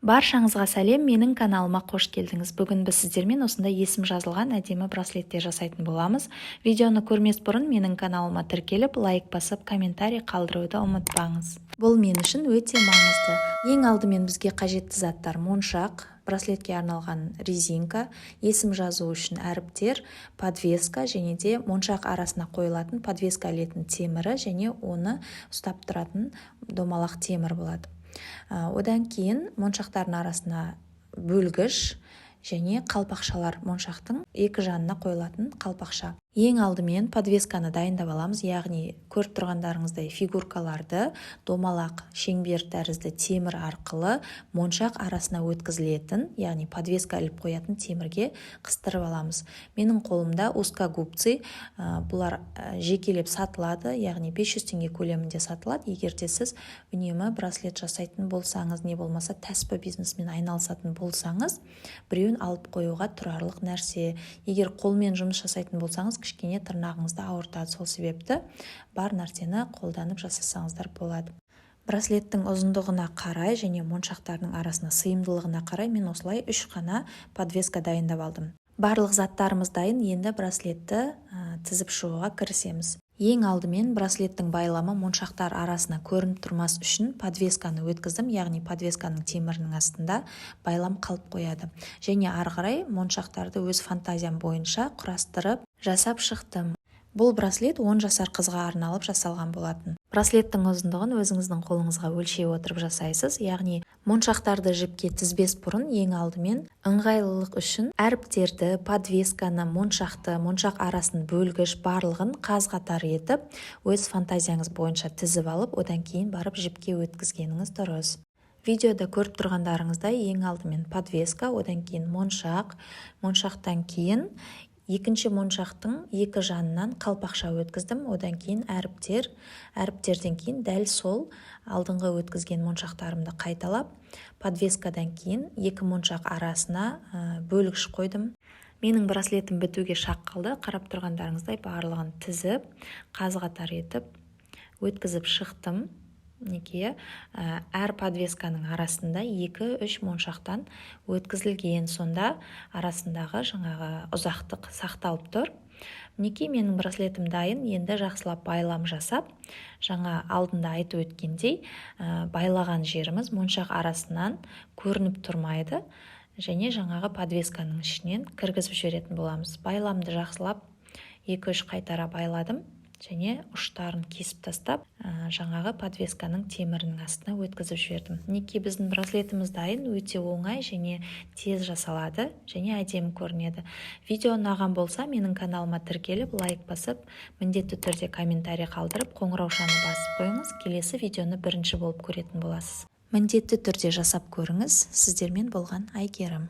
Баршаңызға сәлем! Менің каналыма қош келдіңіз! Бүгін біз сіздермен осындай есім жазылған әдемі браслеттер жасайтын боламыз. Видеоны көрмес бұрын менің каналыма тіркеліп, лайк басып, комментарий қалдыруды ұмытпаңыз. Бұл мен үшін өте маңызды. Ең алдымен бізге қажетті заттар: моншақ, браслетке арналған резинка, есім жазу үшін әріптер, подвеска және де моншақ арасына қойылатын подвеска ілетін темірі және оны ұстап тұратын домалақ темір болады. Одан кейін моншақтардың арасына бөлгіш және қалпақшалар, моншақтың екі жанына қойылатын қалпақша. Ең алдымен подвесканы дайындап аламыз, яғни көріп тұрғандарыңыздай, фигуркаларды домалақ шеңбер тәрізді темір арқылы моншақ арасына өткізілетін, яғни подвеска іліп қоятын темірге қыстырып аламыз. Менің қолымда узкогубцы, бұлар жекелеп сатылады, яғни 500 теңге көлемінде сатылады. Егер де сіз үнемі браслет жасайтын болсаңыз, не болмаса тәспі бизнесмен айналысатын болсаңыз, біреуін алып қоюға тұрарлық нәрсе. Егер қолмен жұмыс жасайтын болсаңыз, кішкене тырнағыңызды ауыртады, сол себепті бар нәрсені қолданып жасасаңыздар болады. Браслеттің ұзындығына қарай және моншақтардың арасына сыйымдылығына қарай мен осылай үш қана подвеска дайындап алдым. Барлық заттарымыз дайын, енді браслетті тізіп шығуға кірісеміз. Ең алдымен браслеттің байламы моншақтар арасына көрініп тұрмас үшін подвесканы өткіздім, яғни подвесканың темірінің астында байлам қалып қояды. Және ары қарай моншақтарды өз фантазиям бойынша құрастырып, жасап шықтым. Бұл браслет 10 жасар қызға арналып жасалған болатын. Браслеттің ұзындығын өзіңіздің қолыңызға өлшей отырып жасайсыз, яғни моншақтарды жіпке тізбес бұрын ең алдымен ыңғайлылық үшін әріптерді, подвесканы, моншақты, моншақ арасын бөлгіш, барлығын қаз қатар етіп, өз фантазияңыз бойынша тізіп алып, одан кейін барып жіпке өткізгеніңіз дұрыс. Видеода көріп тұрғандарыңыздай, ең алдымен подвеска, одан кейін моншақ, моншақтан кейін екінші моншақтың екі жанынан қалпақша өткіздім, одан кейін әріптер, әріптерден кейін дәл сол алдыңғы өткізген моншақтарымды қайталап, подвескадан кейін екі моншақ арасына бөлгіш қойдым. Менің браслетім бітуге шақ қалды. Қарап тұрғандарыңыздай, барлығын тізіп, қаз қатар етіп өткізіп шықтым. Мінекей, әр подвесканың арасында екі үш моншақтан өткізілген, сонда арасындағы жаңағы ұзақтық сақталып тұр. Мінекей, менің браслетім дайын. Енді жақсылап байлам жасап, жаңа алдында айтып өткендей, байлаған жеріміз моншақ арасынан көрініп тұрмайды және жаңағы подвесканың ішінен кіргізіп жіберетін боламыз. Байламды жақсылап екі үш қайтара байладым және ұштарын кесіп тастап, жаңағы подвесканың темірінің астына өткізіп жібердім. Мінекей, біздің браслетіміз дайын. Өте оңай және тез жасалады және әдемі көрінеді. Видео ұнаған болса, менің каналыма тіркеліп, лайк басып, міндетті түрде комментарий қалдырып, қоңыраушаны басып қойыңыз. Келесі видеоны бірінші болып көретін боласыз. Міндетті түрде жасап көріңіз. Сіздермен болған Әйгерім.